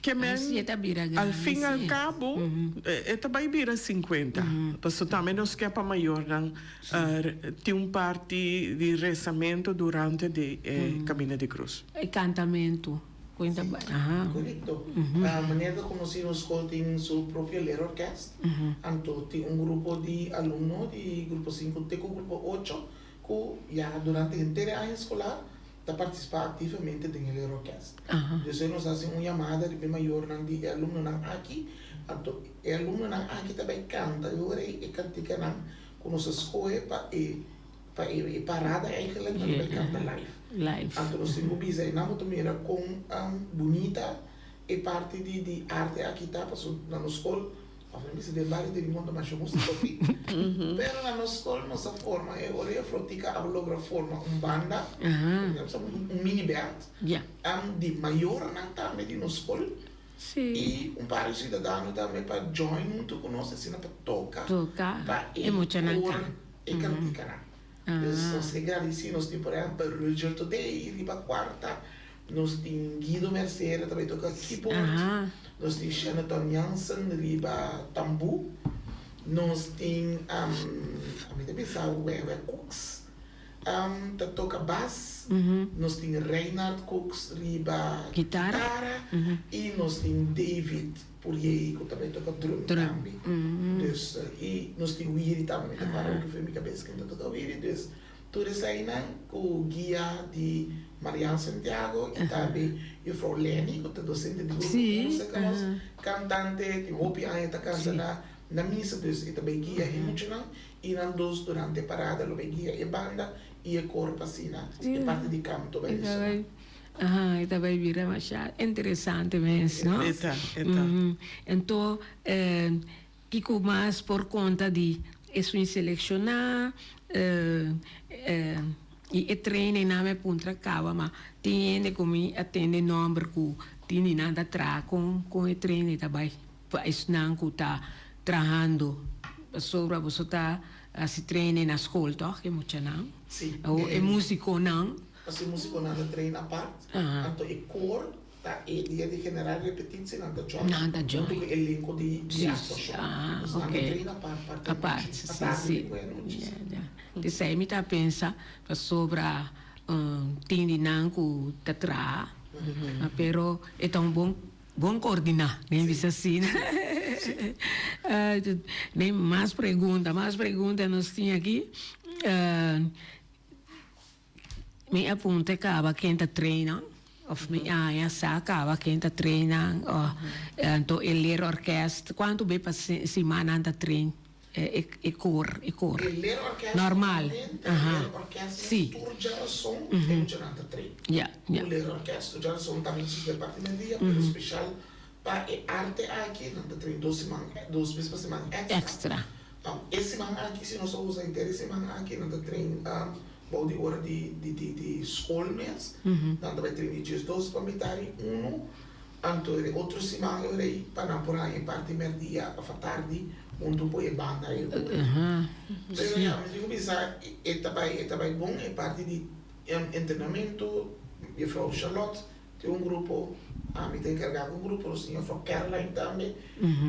Ke men al fin al cabo e ta bay bira cincuenta pasobra tambe nos ke pa mayornan tin un parti di rezamento durante di e Camino di Cruz. E cantamento. Cuenta Sí, aha. korekto. Manera ta konosí nos skol tin su propio leerorkest. Anto tin un grupo di alumno di grupo sinku te ku grupo ocho ku ya durante henter e aña eskolar ta partisipá aktivamente den e leerorkest. Dus nos hasi un yamada riba e mayornan di e alumnonan aki. Anto e alumnonan aki ta bai kanta e ora ei e kantikanan ku nos a skohe pa e Pa e parada eigenlijk nan ta canta live. Live. Anto nos tin cu bisa e nan bo ta mira con bunita e parti di di arte aki ta paso na nos school of nan bisa den bario di Limon ta masha musico aki pero na nos school nos a forma e ora e Frotica a logra forma un banda un mini band di mayornan tambe di nos school y un par di ciudadano tambe pa join hunto cu nos asina pa toca pa e cor. E kantikanan. Dus nos ke gradisí, nos tin por ehèmpel Ruger Today riba kuarta, nos tin Guido Mercera ta bai toka keyboard, nos tin Shenaton Jansen riba tambú, nos tin ami ta bisa Wewe Cooks ta toka bas, nos tin Reinhard Cooks riba kitara i nos tin David. Puriei ku ta bai toka drum tambe. Dus i nos tin wiri tambe, mi ta para oki for mi kabes ken ta toka wiri. Dus tur eseinan ku guia di Marian Santiago i tambe juffrouw Lenny ku ta dosente di grupo Música nos kantante tin hopi aña ta kanta na na misa dus e ta bai guia e muchanan i nan dos durante e parada lo bai guia e banda i e kor pa asina e parti di kanto bai resona. Aha, e ta bai bira masha interesante mes, no? E ta, e ta. Anto, kiko mas por konta di esun selekshoná? I e training nan mi puntra caba ma tin hende cu mi a tende nomber cu tin di nan ta traha con con e training ta bay pa esnan cu ta trahando pasobra boso ta haci training na school toch e muchanan Si, o e musiconan. Pasobra e musiconan ta train apart anto e koor Ta e dia di general repetitie nan ta join. Nan ta join. Hunto ku elenko di Precies. aktuashon. Ah, Dus nan ta oké. train apart parti Apart, anochi. si, Atardi si. di ku e anochi. Ja, ja. Esei mi ta pensa pasobra tin di nan ku ta traha, pero e ta un bon bon koordiná, den bisa asina. Den mas pregunta, mas pregunta nos tin aki. Mi a punta caba ken ta traina of mi aña sa caba ken ta traina anto e leerorkest cuanto be pa siman nan ta train e koor e koor E leerorkest normal normalmente e aha leerorkest si tur djarason e mucha nan ta train ya ya un leerorkest tur djarason tambe su parti media pero special pa e arte aki nan ta train dos siman dos bes pa siman extra extra e siman aki si nos a usa henter e siman aki nan ta train Bou di ora di di skol mes, nan ta bai train di diesdos pa mitar i unu, anto e otro siman e ora ei pa nan por haña e parti mèrdia òf atardi huntu ku e banda ei ora. Pero ya, mi tin ku bisa e ta bai e ta bai bon e parti di entrenamentu, Juffrouw Charlotte tin un grupo, ami ta enkargá ku un grupo, nos tin Juffrouw Caroline tambe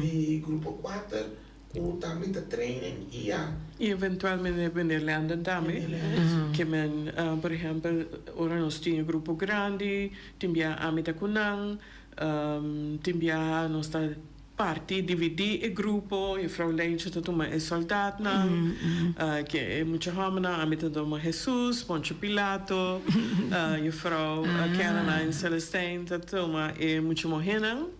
di grupo kuater. Ku tambe ta training i ya. I eventualmente meneer Landon tambe. Ke men, por ehempel, ora nos tin e grupo grandi, tin biaha ami ta ku nan, tin biaha nos ta parti, dividí e grupo, juffrouw Leentje ta tuma e soldatnan, ke e mucha hòmbernan, ami ta tuma Hesus, Poncho Pilato, juffrouw Caroline Celestijn ta tuma e mucha muhénan.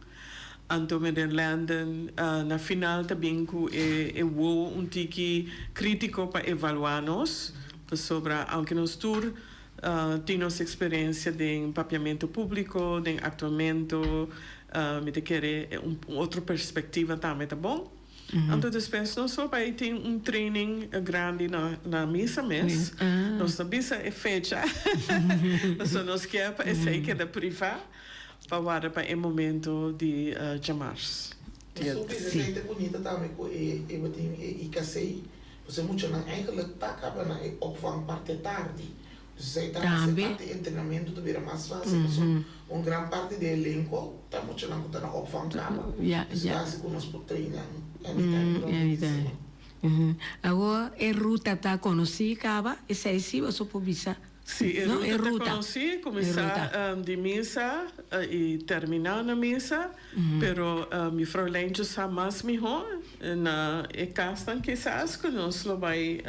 Anto meneer Landon na final ta bin ku e e wowo un tiki kritiko pa evaluá nos, pasobra aunke nos tur tin nos eksperensia den papiamentu públiko, den aktuamentu, mi ta kere un otro perspektiva tambe ta bon. Anto despues nos lo bai tin un training grandi na na misa mes. Nos ta bisa e fecha, pasobra nos kier pa esei keda privá. Pa warda pa e momento di djamars. Nos tur bisa esei ta bunita tambe ku e e bo tin e IKC, pasobra e muchanan eigenlijk ta kaba na e opvang parti tardi. Dus esei ta hasi Tambe. parti entrenamentu ta bira mas fácil pasobra un gran parti di e elenko ta muchanan ku ta na opvang kaba. Ya, Dus ta ya. hasi ku nos por traina anytime durante di Anytime. siman. Awor e ruta ta konosí kaba, esei sí boso por bisa. Sí, e No, e ruta ta ruta. konosí, E kuminsá ruta. di misa i terminá na misa, pero Mevrouw Leintje sa mas mihó na e kasnan kisas ku nos lo bai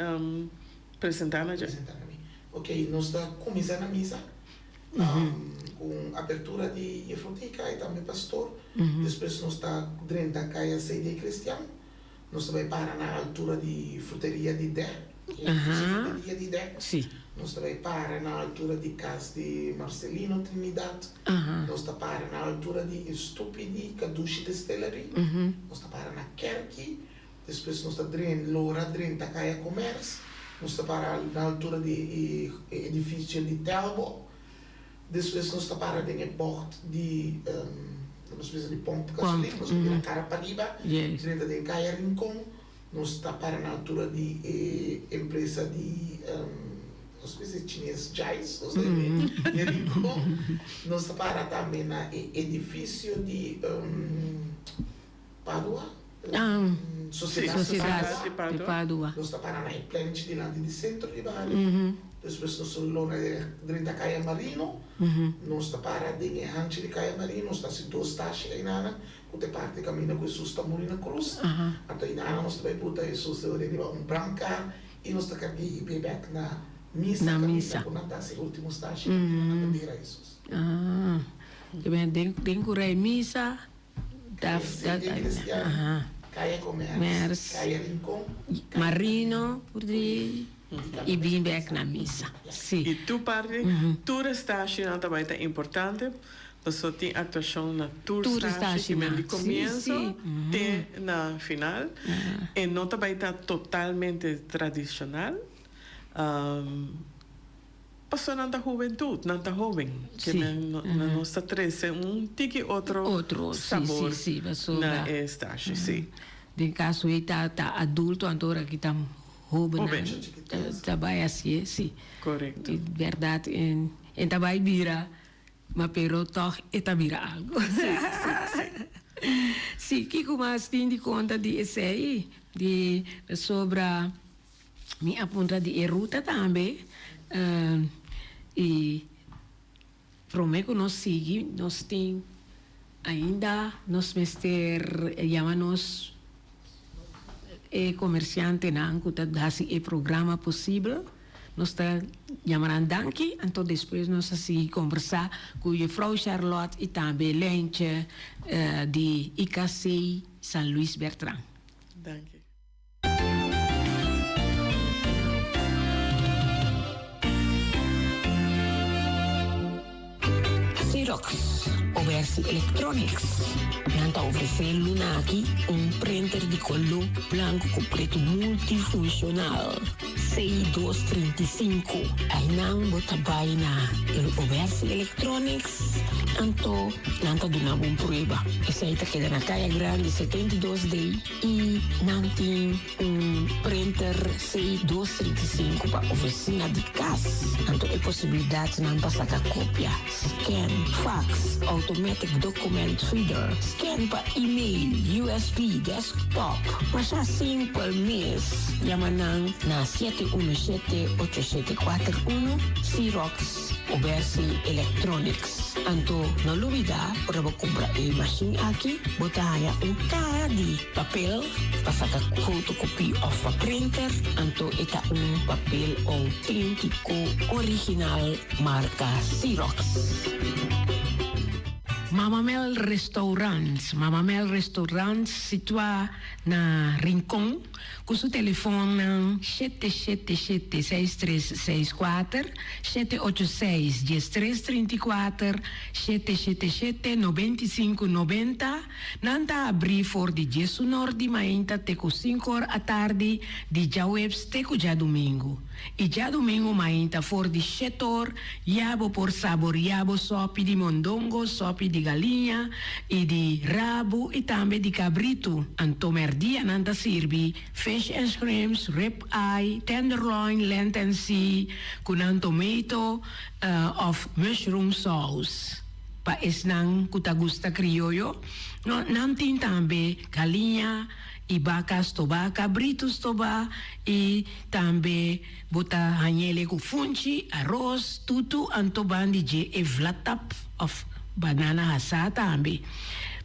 presentá na dje. Presentá na mi. Ok, nos ta kuminsá na misa ku un apertura di Juffrouw Tika i tambe pastor. Despues nos ta drenta Kaya CD Cristian. Nos ta bai para na altura di fruteria di Dè, fruteria di Dè. Nos ta bai para na altura di kas di Marcelino Trinidad. Nos ta para na altura di e stupi di Kadushi Distillery. Nos ta para na Kerki. Despues nos ta dren lora drenta Kaya Commerce. Nos ta para na altura di e edifisio di Telbo. Despues nos ta para den e bocht di, nos bisa di pomp gasolina, nos ta bira cara pariba, drenta den Kaya Rincon, nos ta para na altura di e empresa di, nos bisa e chines Jais, nos ta den Rincon, nos ta para tambe na e edificio di Padua, Sociedad di Padua. Nos ta para na e plenchi dilanti di sentro di bario. Despues nos ta lora drenta Kaya Marino. Nos ta para den e hanchi di Kaya Marino. Nos ta hasi dos stashi einana ku ta e parti kaminda ku Hesus ta muri na krus. Anto einana nos ta bai buta Hesus riba un brankar i nos ta karg'é i bai bèk na misa kaminda ku nan ta hasi e ultimo stashi kaminda nan ta dera Hesus. Den ku rei misa. Kaya Sede Cristian, Kaya Commerce, Kaya Rincon, Kaya Marino por di y bin bek na misa. Si. Y tur parti, tur e stashinan ta bai ta importante, pasobra tin actuacion na tur stashi, ki men di comienso te na final. E no ta bai ta totalmente tradicional. Pasobra nan ta hubentud, nan ta hoben. Ke men nos ta trece un tiki otro Otro, si, sabor si, si, pasobra na e stashi, si. Den caso ei ta ta adulto, anto ora ki ta hobennan Hoben. ta bai hacié, si. Correcto. Di berdad en en ta bai bira, ma pero tog e ta bira algo. Si, si, si. Si, kico mas tin di conta di esei? Di pasobra. Mi a puntra di e ruta tambe y prome cu nos sigui nos tin ainda nos mester yama nos e comerciantenan cu ta haci e programa posibel. Nos ta yama nan danki anto despues nos a sigui conversa cu juffrouw Charlotte y tambe Lentje di IKC San Luis Bertran. Danki. Xerox, Obersi Electronics, nan ta ofresé luna aki un printer di koló blanku ku pretu multifunshonal C235. Einan bo ta bai na Obersi Electronics, anto nan ta duna bo un prueba. Esei ta keda na Kaya Grandi 72 D. I nan tin un printer C 235 pa oficina di cas. Anto e posibilidadnan pa saca copia, scan, fax, automatic document feeder, scan pa email, USB, desktop. Masha simpel mes. Yama nan na 717 8741, Xerox Obersi Electronics. Anto no lubida ora bo kumpra e mashin aki bo ta haña un kaha di papel pa saka fotokopi òf pa printer, anto e ta un papel outéntiko original marka Xerox. Mama Mel Restaurant Mama Mel Restaurant situá na Rincon. Ku su telefonnan 777 6364, 786 1334, 777 95 90, nan ta abrí for di diesunor di mainta te ku sinkor atardi di djaweps te ku djadumingu. I djadumingu mainta for di shetor ya bo por saboria bo sopi di mondongo, sopi di galiña i di rabu i tambe di kabritu. Anto mèrdia nan ta sirbi fish and shrimps, rib eye, tenderloin, lent and sea ku nan tomato òf mushroom sauce. Pa esnan ku ta gusta krioyo, nan tin tambe galiña i baka stobá, kabritu stobá i tambe bo ta hañ'ele ku funchi, aros, tutu anto ban di dje e vlatap òf banana hasá tambe.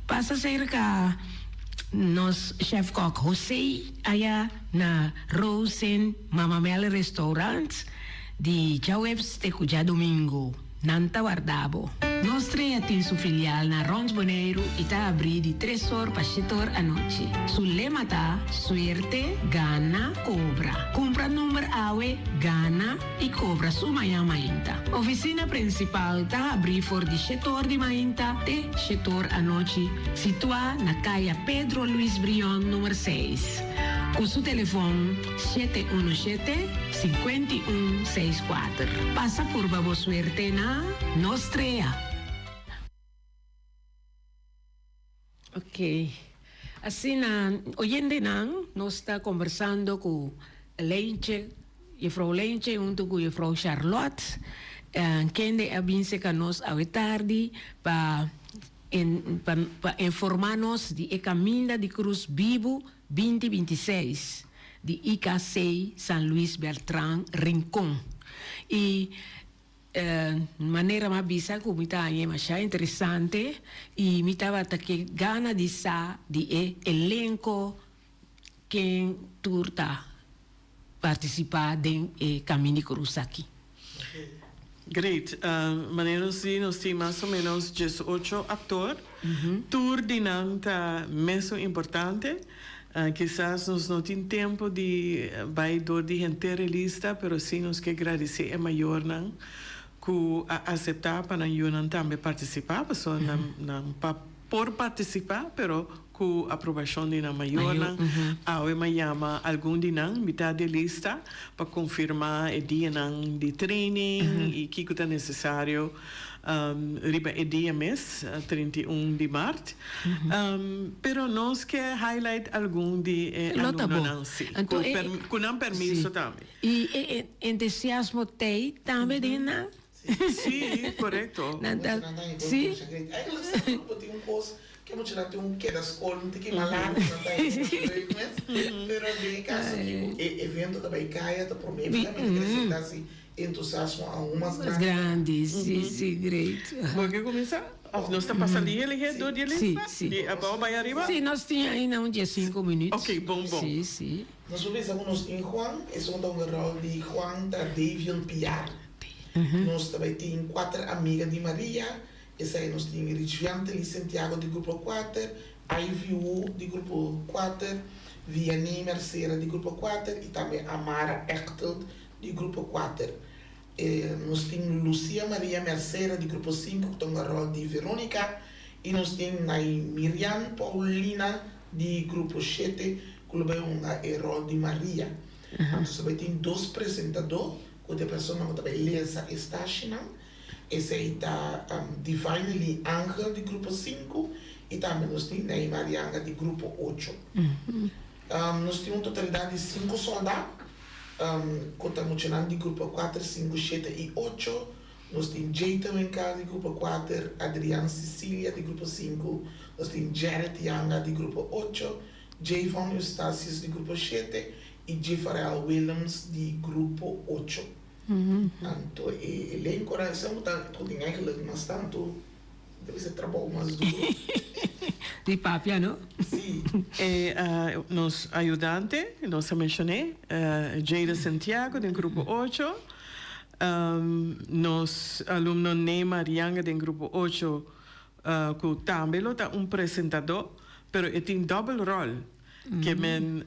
Pasa serka nos chef kòk José aya na Rosen Mama Mel Restaurant di djaweps te ku djadumingu. Nan ta warda bo. Nos Trea tin su filial na Rond Boneiru i ta abrí di tres or pa shete or anochi. Su lema ta, Suerte, gana, kobra. Kumpra number awe, gana i kobra su mañan mainta. Ofisina prinsipal ta habrí for di shete or di mainta te shete or anochi, situá na Kaya Pedro Luis Brion number seis. Ku su telefon. 717 51 64. Pasa purba bo suerte na Nos Trea. Ok. Asina, oyentenan, nos ta kombersando ku Leintje, Juffrouw Leintje huntu ku Juffrouw Charlotte, kende a bin seka nos awe tardi pa pa informa nos di e Kaminda di Krus Bibu 2026 di IKC San Luis Bertran Rincon. I manera mi a bisa ku mi ta haña masha interesante i mi tabata ke gana di sa di e elenko ken tur ta partisipá den e Kamin di Krus aki. Great. Manera nos di, nos tin mas o menos 18 actor. Tur di nan ta mesun importante. Kisas nos no tin tempo di bai door di henter e lista, pero si nos ke gradici e mayornan cu a acepta pa nan yunan tambe participa, pasobra nan, nan pa por participa, pero. Ku aprobashon di nan mayornan, awe m'a yama algun di nan mitad di e lista pa konfirmá e dianan di training i kiko ta nesesario riba e dia mes, 31 di mart. Pero nos ke highlight algun di e alumnonan si, ku nan permiso tambe. I e entusiasmo t'ei tambe den nan? Sí, korekto. Nan ta, sí. Eigenlijk sa grupo tin un kos ke muchanan tin un keda skol un tiki mas largu nan ta haña muchu leuk mes. Pero den e kaso aki ku e evento ta bai kaya ta promé bia mi ta kere senta si entusiasmo aun mas grandi. Mas grandi, sí, sí, great. Bo ke kuminsá? Òf nos ta pasa lihe lihe dor di e lista? Sí, sí. Di abou bai ariba? Sí, nos tin ainda un diesinko minüt. Oké, bon, bon. Sí, sí. Nos por bisa ku nos tin Juan, esun ta un ròl di Juan ta Davion Piar. Nos ta bai tin kuater amiga di Maria, esei nos tin Richviantely Santiago di grupo kuater, Ivy Wu di grupo kuater, Vianney Mercera di grupo kuater i tambe Amara Echteld di grupo kuater. Nos tin Lucia Maria Mercera di grupo sinku ku ta hunga ròl di Veronica i nos tin Naimirian Paulina di grupo shete ku lo bai hunga e ròl di Maria. Anto sa bai tin dos presentadó Ku ta e persona ku ta bai lesa e stashinan. Esei ta Divine Lee Angel di grupo sinku i tambe nos tin Neymar Yanga di grupo ocho. Nos tin un totalidat di sinku sòldá ku ta muchanan di grupo kuater, sinku, shete i ocho. Nos tin Jayton Wenka di grupo kuater, Adrian Cecilia di grupo sinku, nos tin Jared Yanga di grupo ocho, Jayvon Eustatius di grupo shete i Jeffarel Willems di grupo ocho. Anto e elenkonan esnan ku ta ku tin eigenlijk mas tantu ta bisa trabou mas duro. Di papia no? Si. E nos ayudante, nos a menshoné, Jada Santiago den grupo ocho, nos alumno Neymar Yanga den grupo ocho ku tambe lo ta un presentadó, pero e tin dòbel ròl. Ke men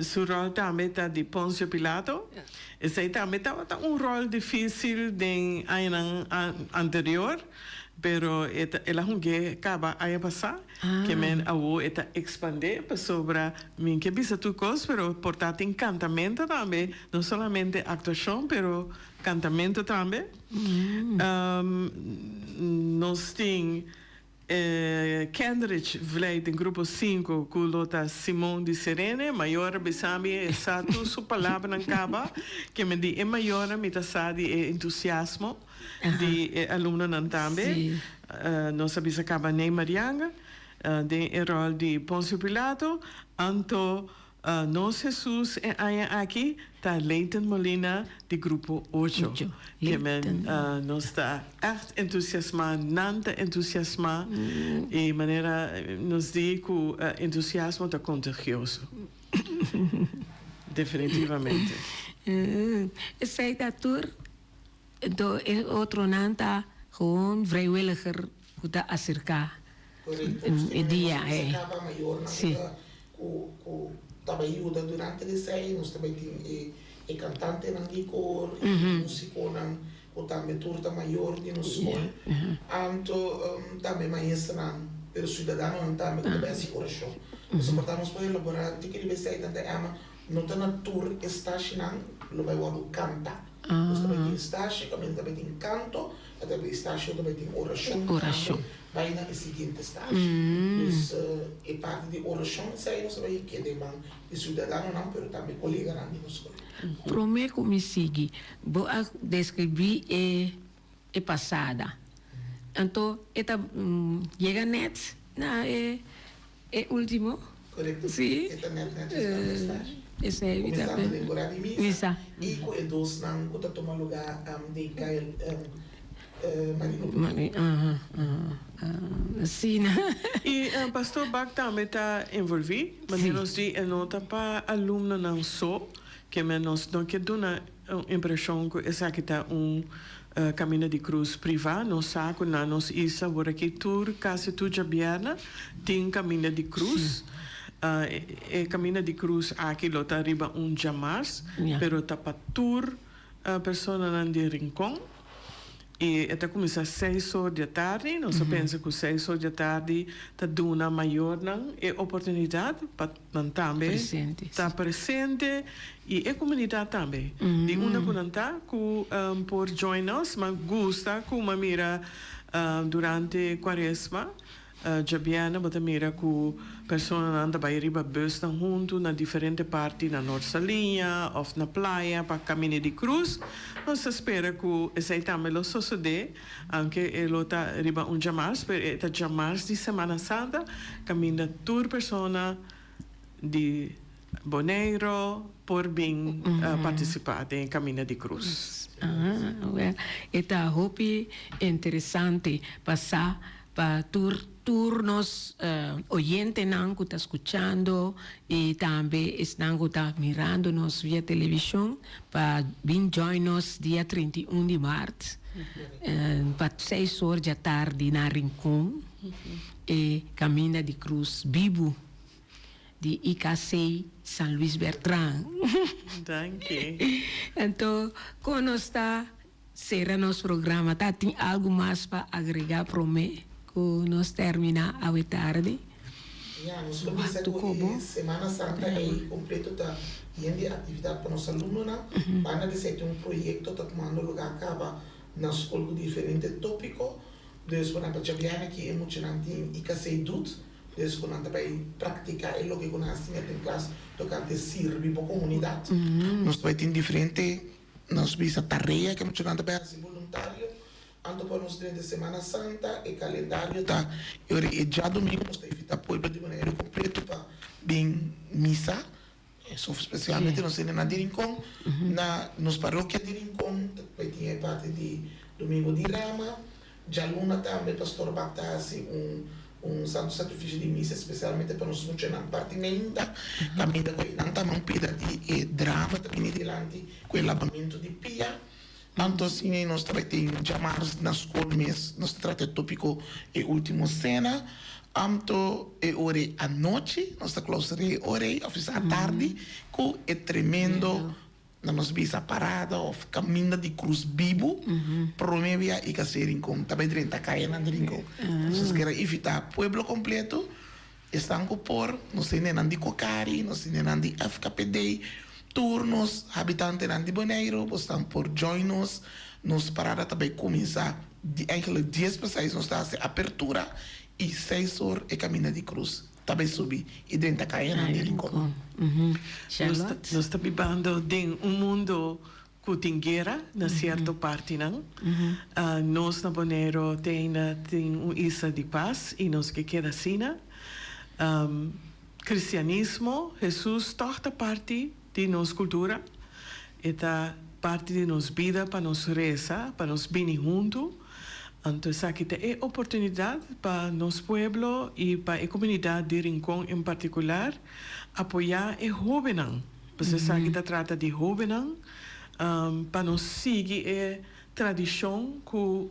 su ròl tambe ta di Poncio Pilato. Esei tambe tabata un ròl difísil den añanan anterior, pero e ta el a hung'é kaba aña pasá. Ke men awor e ta ekspandé pasobra mi ke bisa tur kos, pero por ta tin kantamento tambe, no solamente aktuashon, pero kantamento tambe. Nos tin. Kendrich Vlijt den grupo sinku ku lo ta Simon di Serene. Mayor a bisa mi e sa tur su palabranan kaba. Ke men di e mayornan mi ta sa di e entusiasmo di e alumnonan tambe. Nos a bisa kaba Ney Marianga den e ròl di Poncio Pilato. Anto Nos Hesus e aña aki ta Leighton Molina di grupo ocho. Ke men nos ta ègt entusiasmá, nan ta entusiasmá i manera nos di ku entusiasmo ta kontagioso. Definitivamente. Esei ta tur, enton e otronan ta gewoon vrijwilliger ku ta aserká. Correcto. E dia ei. Nos caba mayornan Sí. cu cu taba yuda durante di esei. Nos tabata tin e e cantantenan di koor, e musiconan cu tambe tur ta mayor di nos school. Anto tambe maestranan, pero ciudadanonan tambe cu ta bay haci oracion. Pasobra por ta nos por elabora tin riba esei tanta Emma, no ta na tur e stashinan lo bay wordo canta. Nos ta bay tin stashi caminda ta bay tin canto, ta bay tin stashi ta bay tin oracion tambe. Bai na e siguiente stashi. Dus e parti di orashon esei nos ta bai keda den man di siudadanonan pero tambe koleganan di nos skol. Promé ku mi sigui, bo a deskribí e e pasada. Anto e ta yega nèt na e e último? Korekto. Sí. E ta nèt nèt yega na e stashi. Esei mi ta Kuminsando den ora di misa i ku e dosnan ku ta tuma lugá den kaya Marino Putino. Asina. I Pastor Bak tambe ta envolví. Manera nos di e no ta pa alumnonan so, ke men nos no ke duna un impreshon ku esaki ta un Kaminda di Krus privá. Nos sa ku na nos isla awor aki tur kasi tur djabièrnè tin Kaminda di Krus. E Kaminda di Krus aki lo ta riba un djamars, pero ta pa tur personanan di Rincon. I e ta kuminsá seis or di atardi. Nos a pensa ku seis or di atardi ta duna mayornan e oportunidat pa nan tambe ta presente i e komunidat tambe di unda ku nan ta ku por join nos. Mi a gusta ku mi a mira durante kuaresma. Djabièrnè bo ta mira ku personanan ta bai riba busnan huntu na diferente parti na Noord Saliña òf na playa pa Camino di Cruz. Nos ta spera ku esei tambe lo sosodé, aunke e lo ta riba un djamars, pero e ta djamars di Semana Santa kaminda tur persona di Boneiru por bin partisipá den e Camino di Cruz. Ah, e ta hopi interesante pa sa Pa tur tur nos oyentenan ku ta skuchando i tambe esnan ku ta mirando nos via televishon pa bin join nos dia 31 di mart pa seis or djatardi na Rincon e Kaminda di Krus Bibu di IKC San Luis Bertran. Danki. Anto kon nos ta Sera nos programa. Ta tin algu mas pa agrega prome ku nos termina awe tardi? Ya, nos lo bisa ku e Semana Santa ei kompleto ta yen di aktividat pa nos alumnonan. Banda di esei tin un proyekto ta tumando lugá kaba na skol ku diferente tópiko. Dus ku nan ta djabiana ki e muchanan tin IKC doet. Dus ku nan ta bai praktiká e loke ku nan a siña den klas tokante sirbi bo komunidat. Nos ta bai tin diferente Nos bisa tarea ke muchanan ta bai hasi boluntario, anto pa nos drenta Semana Santa e kalendario ta e ora e djadumingu nos ta invita pueblo di Boneiru kompleto pa bin misa, so spesialmente nos hendenan di Rincon, na nos parokia di Rincon ta bai tin e parti di Domingo di Rama. Djaluna tambe Pastor Bak ta hasi un un Santo Sakrifisio di Misa spesialmente pa nos muchanan parti meinta, kaminda ku einan ta man pida di e drama ta bini dilanti ku e labamentu di pia. Anto asina nos ta bai tin djamars na skol mes nos ta trata e topiko e ultimo sena. Anto e ora ei anochi nos ta klausur'é e ora ei òf esei atardi ku e tremendo Na nos bisa parada of kaminda di krus bibu, prome bia i ka ser Rincon, ta bai drenta kayanan di Rincon. Nos kere invitá pueblo kompleto, esnan ku por, nos hendenan di Cocari, nos hendenan di FKPD, tur nos habitantenan di Boneiru, bosnan por join nos. Nos parada ta bai kuminsá di eigenlijk dies pa seis nos ta hasi apertura i seis or e kaminda di krus. Ta bay subi y drenta cayanan di Rincon. Charlotte. Nos ta bibando den un mundo cu tin guera na cierto partinan. Nos na Boneiru te ainda tin un isla di paz y nos ke keda asina. Cristianismo, Jesus toch ta parti di nos cultura. E ta parti di nos bida pa nos resa, pa nos bini huntu. Anto esaki ta e oportunidat pa nos pueblo i pa e komunidat di Rincon en partikular apoyá e hóbennan. Pasobra esaki ta trata di hóbennan pa nos sigui e tradishon ku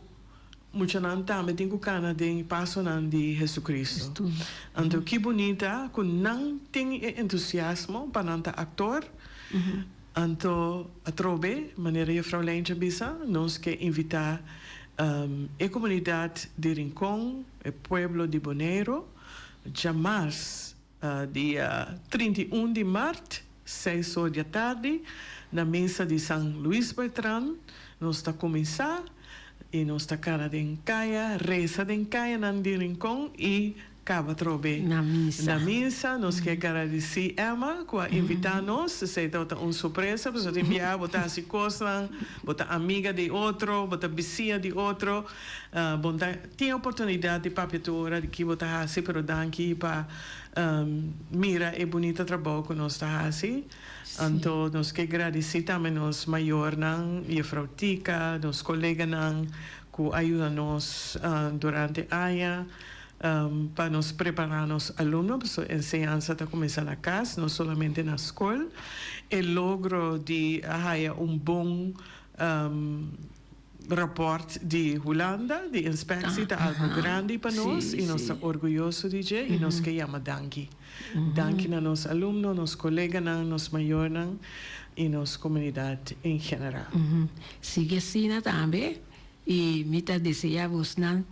muchanan tambe tin ku kana den e pasonan di Hesukristu. Anto ki bunita ku nan tin e entusiasmo pa nan ta aktor. Anto atrobe, manera Juffrouw Leintje a bisa, nos ke invitá e komunidat di Rincon, e pueblo di Boneiru, djamars dia 31 di mart, seis or di atardi, na misa di San Luis Bertran. Nos ta kuminsá i nos ta kana den kaya, resa den kayanan di Rincon i Caba trobe Na misa. Na misa. Nos ke gradisí Emma ku a invitá nos. Esei tabata un sorpresa pasobra tin biaha bo ta hasi kosnan, bo ta amiga di otro, bo ta bisia di otro. Bo no ta tin oportunidat di papia tur ora di ki bo ta hasi, pero danki pa mira e bunita trabou ku nos ta hasi. Anto nos ke gradisí tambe nos mayornan, Juffrouw Tika, nos koleganan ku a yuda nos durante aña. Pa nos prepará nos alumno, pasobra enseñansa ta kuminsá na kas, no solamente na skol. E logro di a haya un bon rapòrt di Hulanda, di inspeksie, ta algu grandi pa nos i nos ta orguyoso di dje i nos ke yama danki. Danki na nos alumno, nos koleganan, nos mayornan i nos komunidat en general. Sigui asina tambe. I mi ta deseá bosnan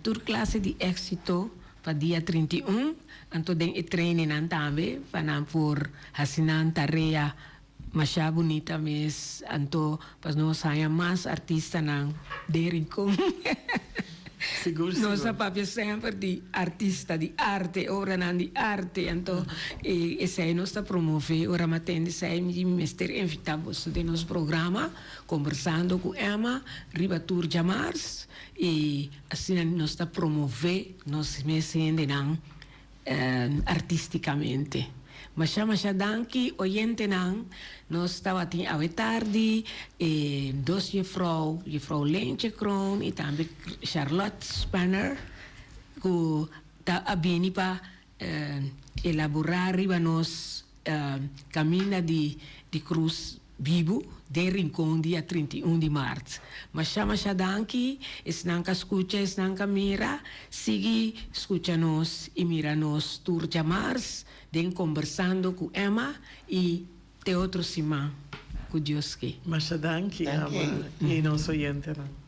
tur klase di éksito pa dia 31, anto den e trainingnan tambe pa nan por hasi nan tarea masha bunita mes, anto pa nos haña mas artistanan den Rincon. Sigur, Nos a sigur. papia semper di artista, di arte, obranan di arte, anto esei nos ta promové. Ora mi a tende esei mi di mi mester invitá boso den nos programa Kombersando ku Emma riba tur djamars i asina nos ta promové nos mes hendenan artísticamente. Masha masha danki oyentenan. Nos tabatin awe tardi e dos jefrouw, jefrouw Leentje Kroon i tambe Charlotte Spanner ku ta a bini pa elaborá riba nos Caminda di di Cruz Bibu den Rincon dia 31 di maart. Masha masha danki esnan ka scucha esnan ka mira sigui scucha nos y mira nos tur djamars den Combersando cu Emma y te otro siman cu Dios ke. Masha danki Emma y nos oyentenan.